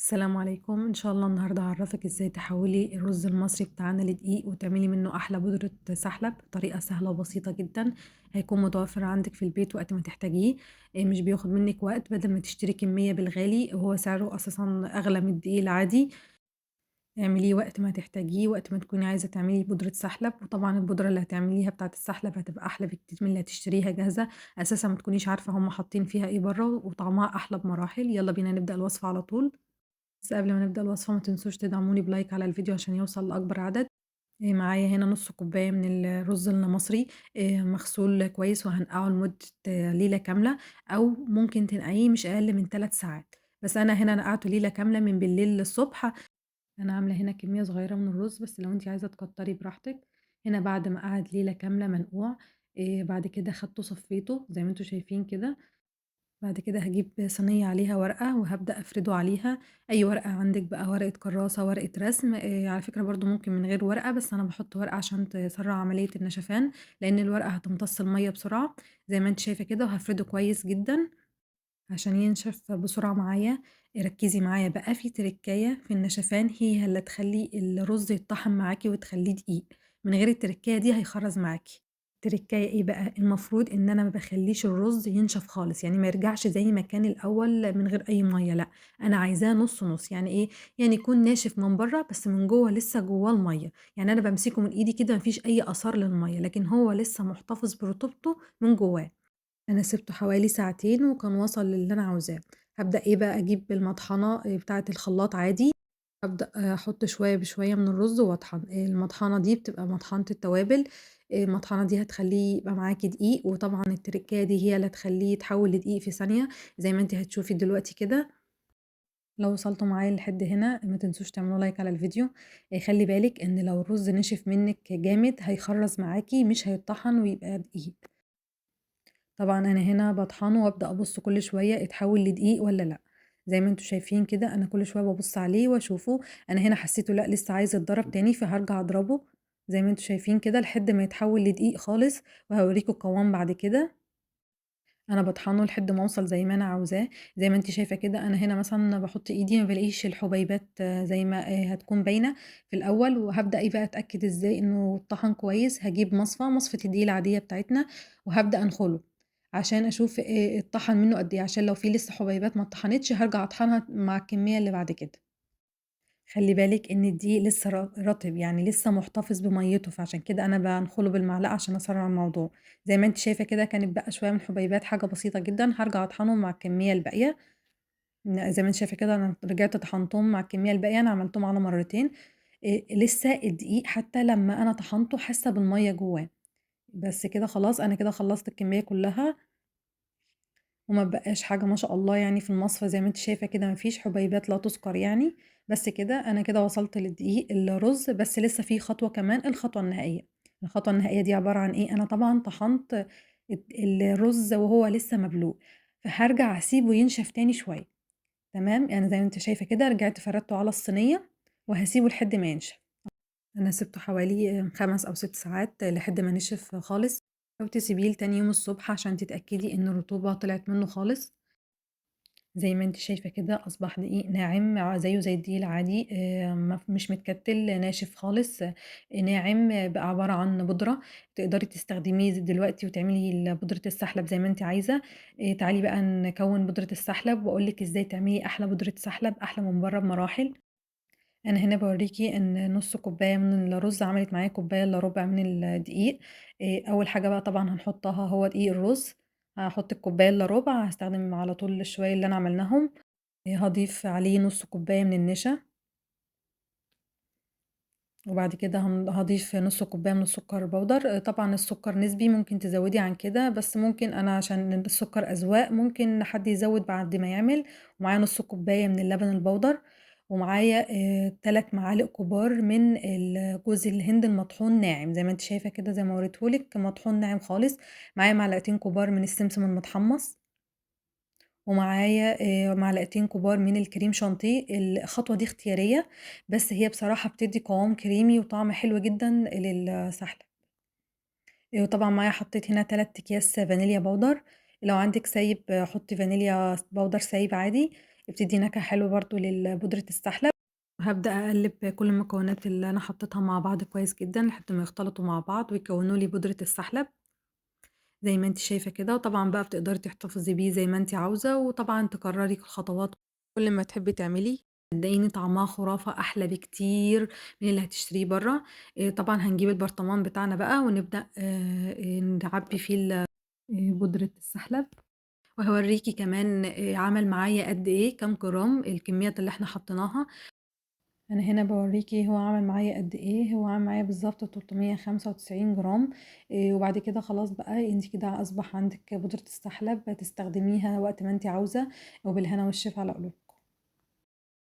السلام عليكم. إن شاء الله النهاردة هعرفك إزاي تحولي الرز المصري بتاعنا لدقيق وتعملي منه أحلى بودرة سحلب بطريقة سهلة وبسيطة جدا. هيكون متوفر عندك في البيت وقت ما تحتاجيه، مش بياخد منك وقت. بدل ما تشتري كمية بالغالي وهو سعره أساسا أغلى من الدقيق العادي، اعمليه وقت ما تحتاجيه، وقت ما تكوني عايزة تعملي بودرة سحلب. وطبعا البودرة اللي هتعمليها بتاعة السحلب هتبقى أحلى بكتير من اللي هتشتريها جاهزة، أساسا ما تكونيش عارفة هم حاطين فيها إيه بره، وطعمها أحلى بمراحل. يلا بينا نبدأ الوصفة على طول. بس قبل ما نبدأ الوصفة ما تنسوش تدعموني ب like على الفيديو عشان يوصل لأكبر عدد. معايا هنا نص كوباية من الرز المصري، مغسول كويس، وهنقعه لمدة ليلة كاملة، أو ممكن تنقعيه مش أقل من 3 ساعات، بس أنا هنا نقعته ليلة كاملة من بالليل للصبح. أنا عاملة هنا كمية صغيرة من الرز، بس لو أنتِ عايزة تكتري براحتك. هنا بعد ما قعد ليلة كاملة منقوع، بعد كده خدته صفيته زي ما انتم شايفين كده. بعد كده هجيب صينية عليها ورقة وهبدأ أفرده عليها، أي ورقة عندك بقى، ورقة كراسة، ورقة رسم. على فكرة برضو ممكن من غير ورقة، بس أنا بحط ورقة عشان تسرع عملية النشفان، لأن الورقة هتمتص المية بسرعة زي ما انت شايفة كده. وهفرده كويس جدا عشان ينشف بسرعة معايا. ركزي معايا بقى في تركاية في النشفان هي اللي تخلي الرز يتطحن معاكي وتخليه دقيق، من غير التركاية دي هيخرز معاكي. تركاية ايه بقى؟ المفروض ان انا ما بخليش الرز ينشف خالص، يعني ما يرجعش زي ما كان الاول من غير اي ميه، لا انا عايزاه نص نص. يعني ايه؟ يعني يكون ناشف من بره بس من جوه لسه جواه الميه، يعني انا بمسكه من ايدي كده مفيش اي اثار للميه، لكن هو لسه محتفظ برطوبته من جواه. انا سبته حوالي ساعتين وكان وصل للي انا عاوزاه. هبدا ايه بقى؟ اجيب المطحنه بتاعه الخلاط عادي، هبدا احط شويه بشويه من الرز واطحن. المطحنه دي بتبقى مطحنه التوابل، المطحنه دي هتخليه يبقى معاكي دقيق، وطبعا التركايه دي هي اللي هتخليه يتحول لدقيق في ثانيه زي ما انت هتشوفي دلوقتي كده. لو وصلتوا معايا لحد هنا ما تنسوش تعملوا like على الفيديو. خلي بالك ان لو الرز نشف منك جامد هيخرز معاكي، مش هيتطحن ويبقى دقيق. طبعا انا هنا بطحنه وابدا ابص كل شويه اتحول لدقيق ولا لا، زي ما انتم شايفين كده انا كل شويه ببص عليه واشوفه. انا هنا حسيته لا لسه عايز يتضرب تاني، فهرجع اضربه زي ما انتم شايفين كده لحد ما يتحول لدقيق خالص، وهوريكم القوام بعد كده. انا بطحنه لحد ما اوصل زي ما انا عاوزاه. زي ما انت شايفه كده انا هنا مثلا بحط ايدي ما بلاقيش الحبيبات زي ما هتكون باينه في الاول. وهبدا ايه بقى؟ اتاكد ازاي انه اتطحن كويس. هجيب مصفه الدقيق العاديه بتاعتنا وهبدا انخله عشان اشوف اتطحن منه قد ايه، عشان لو في لسه حبيبات ما اتطحنتش هرجع اطحنها مع الكميه اللي بعد كده. خلي بالك ان الدقيق لسه رطب، يعني لسه محتفظ بميته، فعشان كده انا بنخله بالمعلقه عشان اسرع الموضوع. زي ما انت شايفه كده كانت بقى شويه من الحبيبات، حاجه بسيطه جدا، هرجع اطحنهم مع الكميه الباقيه. زي ما انت شايفه كده انا رجعت طحنتهم مع الكميه الباقيه، انا عملتهم على مرتين. لسه الدقيق حتى لما انا طحنته حاسه بالميه جواه. بس كده خلاص انا كده خلصت الكميه كلها وما بقاش حاجه ما شاء الله في المصفى زي ما انت شايفه كده، ما فيش حبيبات لا تذكر. بس كده انا كده وصلت للدقيق الرز، بس لسه في خطوه كمان، الخطوه النهائيه. الخطوه النهائيه دي عباره عن ايه؟ انا طبعا طحنت الرز وهو لسه مبلول، فهرجع اسيبه ينشف تاني شويه. تمام، زي ما انت شايفه كده رجعت فردته على الصينيه وهسيبه لحد ما ينشف. انا سبته حوالي 5 او 6 ساعات لحد ما نشف خالص، او تسيبيه لتاني يوم الصبح عشان تتاكدي ان الرطوبه طلعت منه خالص. زي ما انت شايفه كده اصبح دقيق ناعم زيه زي الدقيق العادي، مش متكتل، ناشف خالص، ناعم، بقى عباره عن بودره تقدري تستخدميه دلوقتي وتعملي بودره السحلب زي ما انت عايزه. تعالي بقى نكون بودره السحلب واقول لك ازاي تعملي احلى بودره سحلب، احلى من بره بمراحل. انا هنا بوريكي ان نص كوبايه من الرز عملت معايا كوبايه الا ربع من الدقيق. اول حاجه بقى طبعا هنحطها هو دقيق الرز، هحط الكوبايه الا ربع، هستخدم على طول الشويه اللي انا عملناهم. هضيف عليه نص كوبايه من النشا، وبعد كده هضيف نص كوبايه من السكر بودر. طبعا السكر نسبي، ممكن تزودي عن كده، بس ممكن انا عشان السكر اذواق ممكن حد يزود بعد ما يعمل. ومعايا نص كوبايه من اللبن البودر، ومعايا 3 معالق كبار من جوز الهند المطحون ناعم زي ما انت شايفه كده، زي ما وريتهولك مطحون ناعم خالص. معايا معلقتين كبار من السمسم المتحمص، ومعايا معلقتين كبار من الكريم شانتيه. الخطوه دي اختياريه، بس هي بصراحه بتدي قوام كريمي وطعم حلو جدا للسحلب. وطبعا معايا حطيت هنا 3 اكياس فانيليا بودر، لو عندك سايب حطي فانيليا بودر سايب عادي. بتدّي نكهة حلوة برضه للبودرة السحلب. وهابدأ أقلِّب كل المكونات اللي أنا حطيتها مع بعض كويس جدًا لحد ما يختلطوا مع بعض ويكوّنوا لي بودرة السحلب زي ما أنتِ شايفة كده. وطبعًا بقى بتقدري تحتفظي بيه زي ما أنتِ عاوزة، وطبعًا تكرّري الخطوات كل ما تحبي تعملي. صدقيني طعمها خرافة، أحلى بكتير من اللي هتشتريه برّه. طبعًا هنجيب البرطمان بتاعنا بقى ونبدأ نعبّي فيه بودرة السحلب، وهاوريكِ كمان عمل معايا قد إيه، كام جرام الكميات اللي إحنا حطيناها. أنا هنا باوريكِ هو عمل معايا قد إيه، هو عمل معايا بالضبط 395 جرام. وبعد كده خلاص بقى أنتِ كده أصبح عندِك بودرة السحلب، تستخدميها وقت ما أنتِ عاوزة، وبالهنا والشفا على قلوبكم.